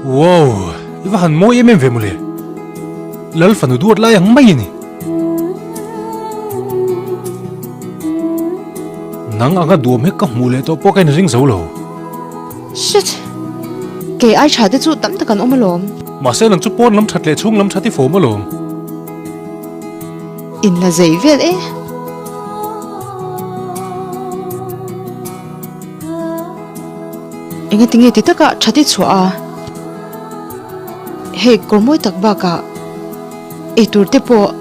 Wow! I va han mawi em em ve mawle. Lal fanu duat lai ang mai a ni. Nang anga duam hi ka hmuh leh tawh pawh ka inring zo lo. Shit! Kei ai tha te chu tam tak an awm alawm. Mahse nang chu pawn lam that leh chhung lam that i fawm alawm. In la zei vel e. Engatinge ti taka that i chhuah a? Hei kawr mawi tak bakah eitur te pawh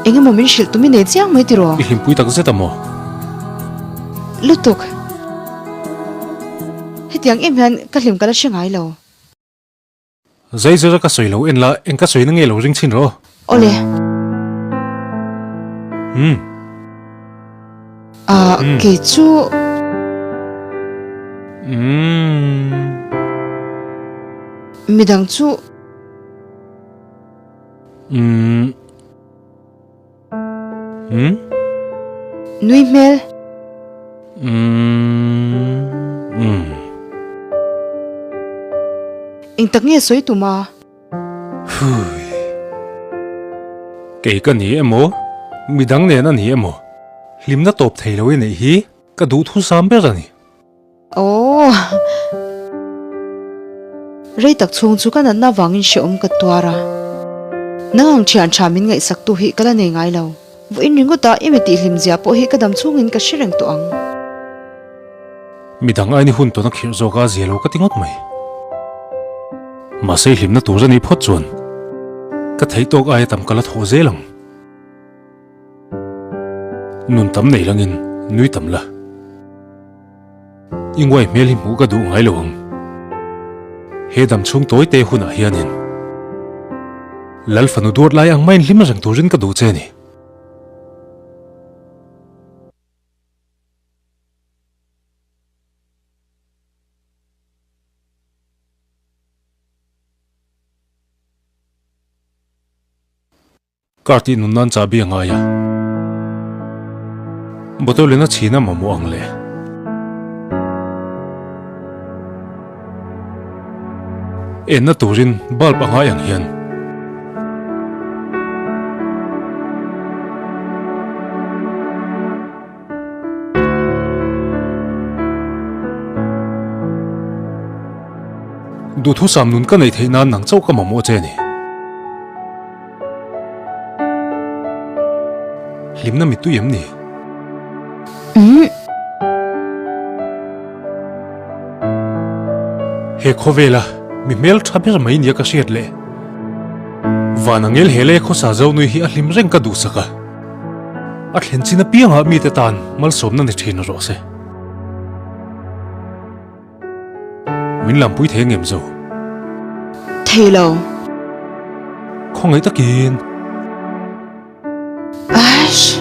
engemaw min hrilh tum i nei chiang mai tiraw? I hlimpui tak zet a maw? Lutuk. Hetiang em hian ka hlim ka la hre ngai lo. Zai zir a ka sawi lo en la, eng ka sawi na nge lo ring chhin rawh. Awle. Umm. Ah, kei chu. Umm. Midang chu. Umm. Umm. Nui hmel. Umm. Umm. Eng tak nge sawi tum a? Hui. Kei ka ni emaw, midang nen a ni emaw, hlimna tawp thei lo i neih hi ka duhthusam ber a ni. Aww. Rei tak chhung chu ka natna vangin hrehawm ka tuar a. Nang ang thian tha min ngaihsak tu hi ka la nei ngai lo. Vawiin ringawt a i mi tihhlim zia pawh hi ka dam chhungin ka hre reng tawh ang. Midang aini hun tawn a khirh zawk a zia lo ka ti ngawt mai. Mahse i hlimna tur a nih phawt chuan ka theih tawk aia tam ka la thawh zel ang. Nun tam nei langin nui tam la. I nguai hmel hi hmuh ka duh ngai lo ang. He dam chhung tawi te hunah hianin Lal fanu duat lai ang maiin hlim reng turin ka duh che a ni. Car tih nun nan chahbi a ngai a, bottle in a chhin a mamawh ang le. Enna turin bulb a ngai ang hian. Duhthusam nun ka neih theih nan nang chauh ka mamawh che a ni. Hlimna mittui em ni? Umm. He khawvela mi hmel tha ber mai nia ka hriat leh van angel he lei khawsa zo nui hi a hlim reng ka duhsak a. A thlen chin apiangah mite tan malsawmna ni thin rawh se. Min lampui thei angem zo? Thei lo. Khawngaih takin. Ash!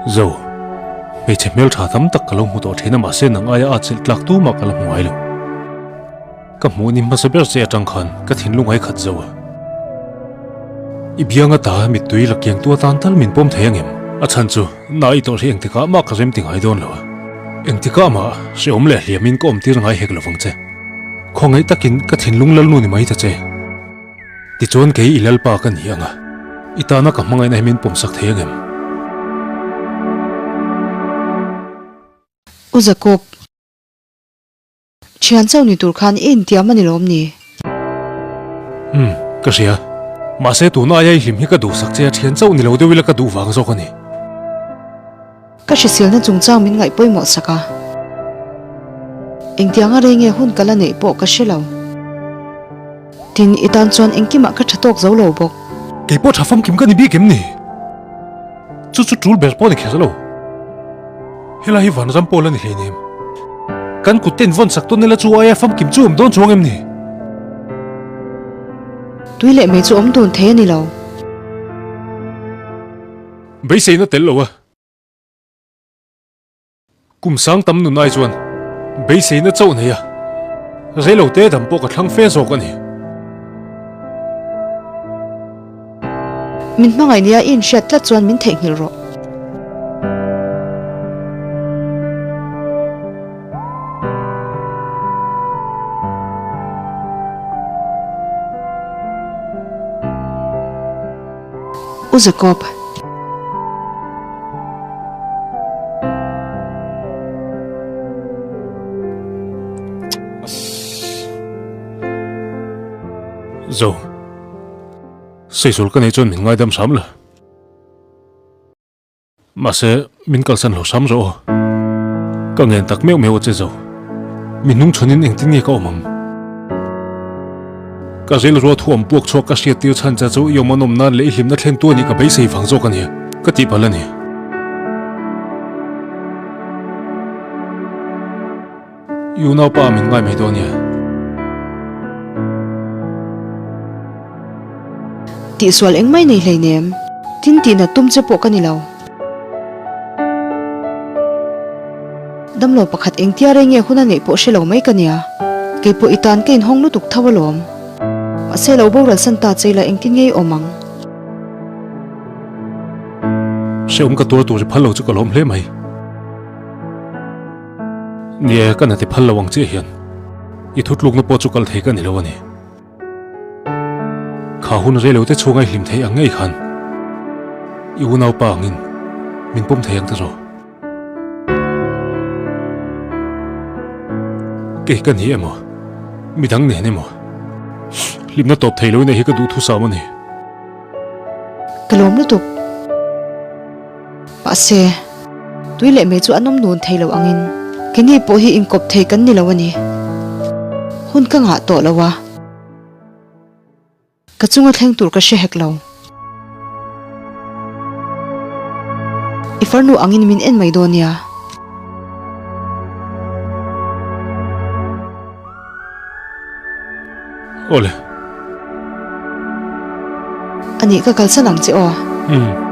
Zo, hmeichhe hmeltha tam tak ka lo hmu tawh thin a mahse nang aia a chilh tlak tumah ka la hmu ngai lo. Ka hmuh ni hmasa ber che atang khan ka thinlung ai khat zo a. I bianga ta mittui la kiang tu atan tal min pawm thei angem? A chhan chu na i tawrh hi engtikah mah ka rem ti ngai dawn lo a. Engtikah mah hrehawm leh hliamin ka awm tir ngai hek lovang che. Khawngaih takin ka thinlung lalnu ni mai ta che. Tichuan kei i Lalpa ka ni ang a, i tana ka hmangaihna hi min pawmsak thei angem? U Jacob, thian chauh ni tur khan i intiam a ni lawm ni? Umm, ka hria. Mahse tuna aia i hlim hi ka duhsak che a, thian chauh ni lo deuh ila ka duh vang zawk a ni. Ka hriselna chungchang min ngaih pawimawh sak a, engtianga rei nge hun ka la neih pawh ka hre lo. Tin, i tan chuan engkimah ka tha tawk zo lo bawk. Keipawh tha famkim ka ni bik em ni? Chu chu tul ber pawh a ni kher lo. Helai hi vanram pawl a ni hleinem. Kan kut te invawn sak tawn ila chu aia famkim chu awm dawn chuang em ni? Tui leh mei chu awm dun thei a ni lo. Beiseina tel lo a. Kum sang tam nun ai chuan beiseina chauh nei a, reilo te dam pawh ka thlang fe zawk a ni. Min hmangaih nia i inhriat tlat chuan min theihnghilh rawh. U Jacob. Zo. Sawisawl ka nei chuan min ngaidam hram la. Mahse, min kalsan lo hram rawh aw. Ka ngen tak meuh meuh a che zo. Mi hnung chhanin engtin nge ka awm ang? Ka rilrua thu awm puak chhuak ka hriat tir chhan che chu i awm an awm nan leh i hlimna thlen tu a nih ka beisei vang zawk a ni, ka tih palh a ni. I unaupa ah min ngai mai dawn nia. Tihsual engmai nei hleinem, tin tihnat tum che pawh ka ni lo. Damlo pakhat engtia rei nge hun a neih pawh hre lo mai ka nia. Kei pawh i tan ka inhawng lutuk tho alawm. Mahse lo boral san ta che ila engtin nge i awm ang? Hrehawm ka tuar tur i phal lo chu ka lawm hle mai. Nia, ka na ti phal lo ang chiah hian i thutlukna pawh chu kal thei ka ni lo a ni. Kha hun reilo te chhunga i hlim theih ang ngei khan i unaupa angin min pawm thei ang ta zawk. Kei ka ni emaw, midang nen emaw, hlimna tawp thei lo i neih hi ka duhthusam a ni. Ka lawm lutuk. Mahse, tui leh mei chu an awm nun thei lo angin keini pawh hi inkawp thei kan ni lo a ni. Hun ka ngah tawh lo a, ka chunga thleng tur ka hre hek lo. I farnu angin min en mai dawn nia. Awle. Anih ka kalsan ang che aw. Umm.